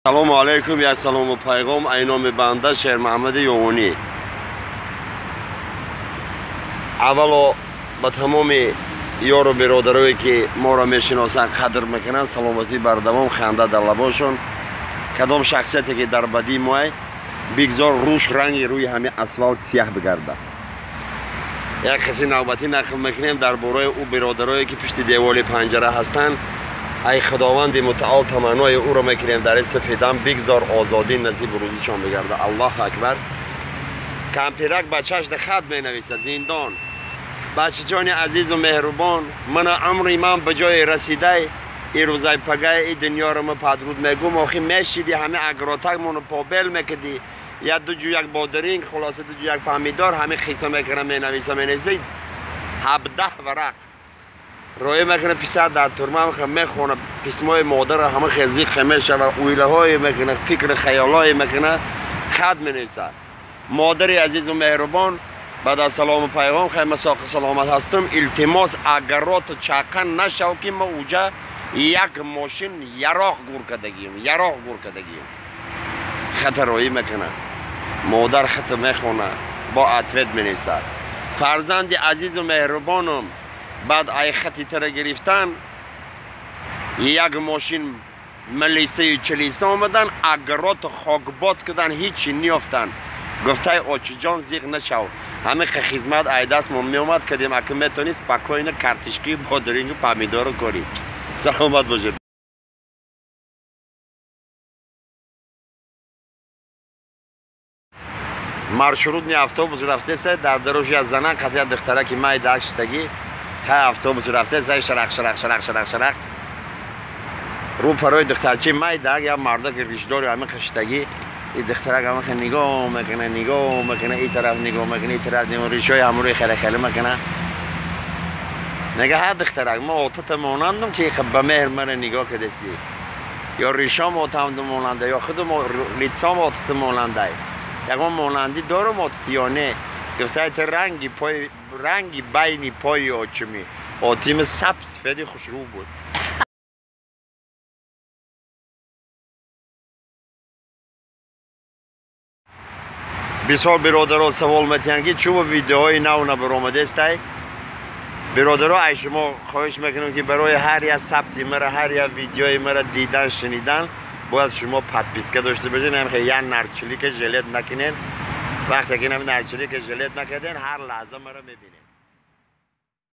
Салому алейкум, як салому пайғом ай номи банда Шермаҳмади Ёвонӣ. Аввало ба тамоми ёру биродарое ки моро мешиносанд, қадр мекунанд, саломатӣ бардавом, ханда дар лабошон. Кадом шахсияте ки дар бадии моай, бигзор рӯш ранги рӯи ҳами асфалт сияҳ бигарда. Як қисми навбатӣ нақл мекунем дар бораи ӯ биродарое ки пишти деволи панҷара ҳастанд. Ай худованди мутаол таманнои ӯро мекунем дар ин сипедам, бигзор озодӣ насибу рӯзишон бигарда. Аллоҳу акбар. Кампирак бачашда хат менависа зиндон. Бачаҷони азизу меҳрубон, мана умри ман ба ҷое расидай, и рӯзай пагай и дунёро ма падруд мегум, охи мешиди ҳами агротакмону побел мекиди, як дуҷу як бодиринг, хулоса дуҷу як помидор, ҳами қисса мекунам, менависа, менависа 17 варақ роя мекунад. Писар дар турма мехонад писмои модара, ҳама хезиқе мешава, уйлаҳое мекунад, фикри хаёлое мекунад, хат менависад. Модари азизу меҳрубон, баъд аз салому пайғом, хайма соқи саломат ҳастум, илтимос агароту чақа нашав, ки ма уҷа як мошин яроқ гур кардагием, яроқ гур кардагием. Хата роӣ мекунад, модар хата мехонад, бо ответ менависад. Фарзанди азизу меҳрубонум, баъд ай хати тара гирифтан як мошин милисаю чилиса омадан, агроту хокбод кудан, ҳичи ниёфтан. Гуфтай очиҷон, зиқ нашав, ҳамиқа хизмат ай дастмон меомад кардем, ака метавонӣ спокойно картишки, бодирингу помидору корӣ. Саломат бошед. Маршрутни автобус рафтеса, дар дарош як занан қатъия духтараки майда шиштагӣ. Хай автобус рафте, зай шарақ шарақ шарақ шарақ шарақ. Рӯ парои духтарчи майда як мардак ришдори ҳамин қиштагӣ. И духтарак ҳамин нигоҳ мекунад, нигоҳ мекунад, и тараф нигоҳ мекунад, и тараф нигоҳ, ришои ҳамрӯи хеле хеле мекунад. Мега ҳа духтарак, ма отата монандам ки ба меҳр мара нигоҳ кардасӣ. Ё ришом отамду монанда, ё худу лицом отата монандай. Ягон монандӣ дорам отата ё не? Гуфтай ту ранги пой, ранги байни пои очими. Отими саб сифеди хушрӯ буд. Бисёр биродаро савол метиҳанд ки чӯ видеоҳои нав набаромадестай. Биродаро, ай шумо хоҳиш мекунам ки барои ҳар як сабти мара, ҳар як видеои мара дидан, шунидан бояд шумо подписка дошта бошед. Ҳам як нарчилика жилет накунед. Вақте ки нарчилика жилет накарден, ҳар лаҳза мара мебинед.